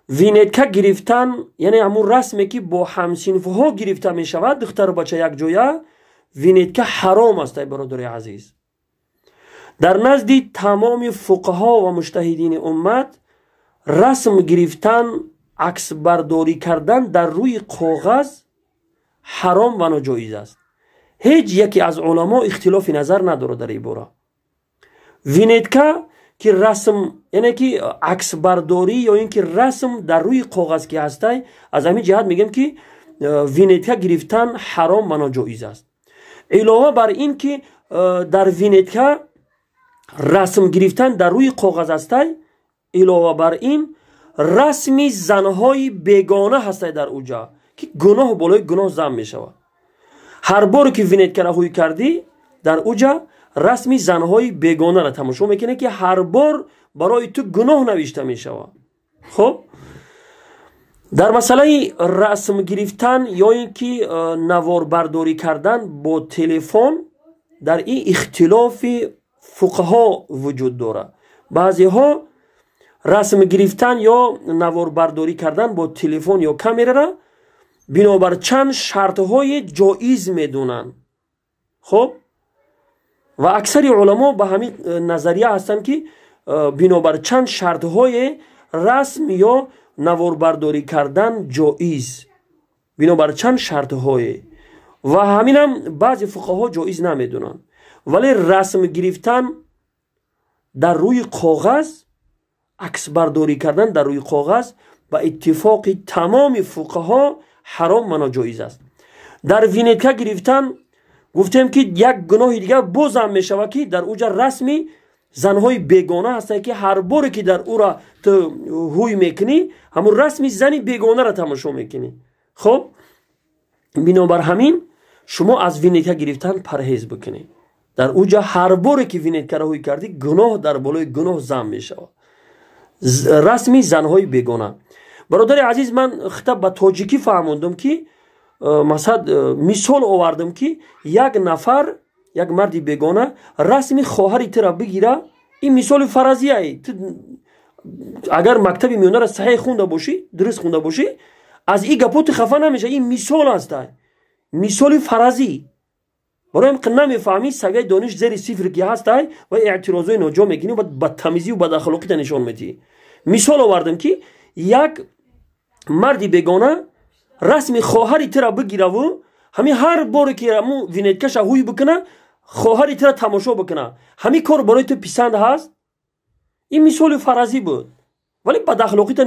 Винетка гирифтан, яъне ҳамун расме, ки бо ҳамсинфҳо гирифта мешавад, духтару бача якҷоя, винетка ҳаром аст, ай бародари азиз. Дар назди тамоми фуқаҳо ва муҷтаҳидини уммат расм гирифтан, аксбардорӣ кардан дар рӯи коғаз ҳаром ва ноҷоиз аст. Ҳеҷ яке аз уламо ихтилофи назар надорад дар ин бора. Винетка ки расм, яъне ки аксбардорӣ ё ин ки расм дар рӯи коғаз ки ҳастай, аз ҳамин ҷиҳат мегӯем, ки винетка гирифтан ҳаром ва ноҷоиз аст. Илова бар ин ки дар винетка расм гирифтан дар рӯи коғаз ҳастай, илова бар ин расми занҳои бегона ҳастай дар уҷа, ки гуноҳ болои гуноҳ зам мешавад. Ҳар боре ки винеткара ҳуй кардӣ, дар уҷа расми занҳои бегонаро тамошо мекунӣ, ки ҳар бор барои ту гуноҳ навишта мешавад. Хуб, дар масъалаи расм гирифтан ё ин ки наворбардорӣ кардан бо телефон, дар ин ихтилофи фуқаҳо вуҷуд дорад. Баъзеҳо расм гирифтан ё наворбардорӣ кардан бо телефон ё камерара бинобар чанд шартҳои ҷоиз медонанд. Хуб, ва аксари уламо ба ҳамин назария ҳастанд, ки бинобар чанд шартҳое расм ё наворбардорӣ кардан ҷоиз, бинобар чанд шартҳое. Ва ҳаминам баъзе фуқаҳо ҷоиз намедонанд. Вале расм гирифтан дар рӯи коғаз, аксбардорӣ кардан дар рӯи коғаз ба иттифоқи тамоми фуқаҳо ҳаром ва ноҷоиз аст. Дар винетка гирифтан гуфтем, ки як гуноҳи дигар бозам мешавад, ки дар уҷа расми занҳои бегона ҳастанд, ки ҳар боре ки дар ӯра ту ҳуй мекунӣ, ҳамун расми зани бегонаро тамошо мекунӣ. Хуб, бинобар ҳамин шумо аз винетка гирифтан парҳез бикунед. Дар уҷа ҳар боре ки винеткаро ҳуй кардӣ, гуноҳ дар болои гуноҳ зам мешавад, расми занҳои бегона. Бародари азиз, ман хита ба тоҷикӣ фаҳмондум, ки масалан мисол овардам, ки як нафар, як марди бегона расми хоҳари тура бигира. Ин мисоли фаразияе. Агар мактаби миёнаро саҳеҳ хунда бошӣ, дуруст хунда бошӣ, аз ин гапо ту хафа намешавӣ. Ин мисол аста, мисоли фаразӣ. Барои ҳам намефаҳмӣ, савияи дониш зери сифр ки ҳастай ва эътирозҳои ноҷо мекунӣ ва бадтамизию бадахлоқита нишон медиҳӣ. Мисол овардам, ки як марди бегона расми хоҳари тура бигираву ҳамин ҳар боре ки ҳамун винеткаша ҳуй бикуна, хоҳари тура тамошо бикуна, ҳамин кор барои ту писанд ҳаст? Ин мисоли фаразӣ буд, вале бадахлоқита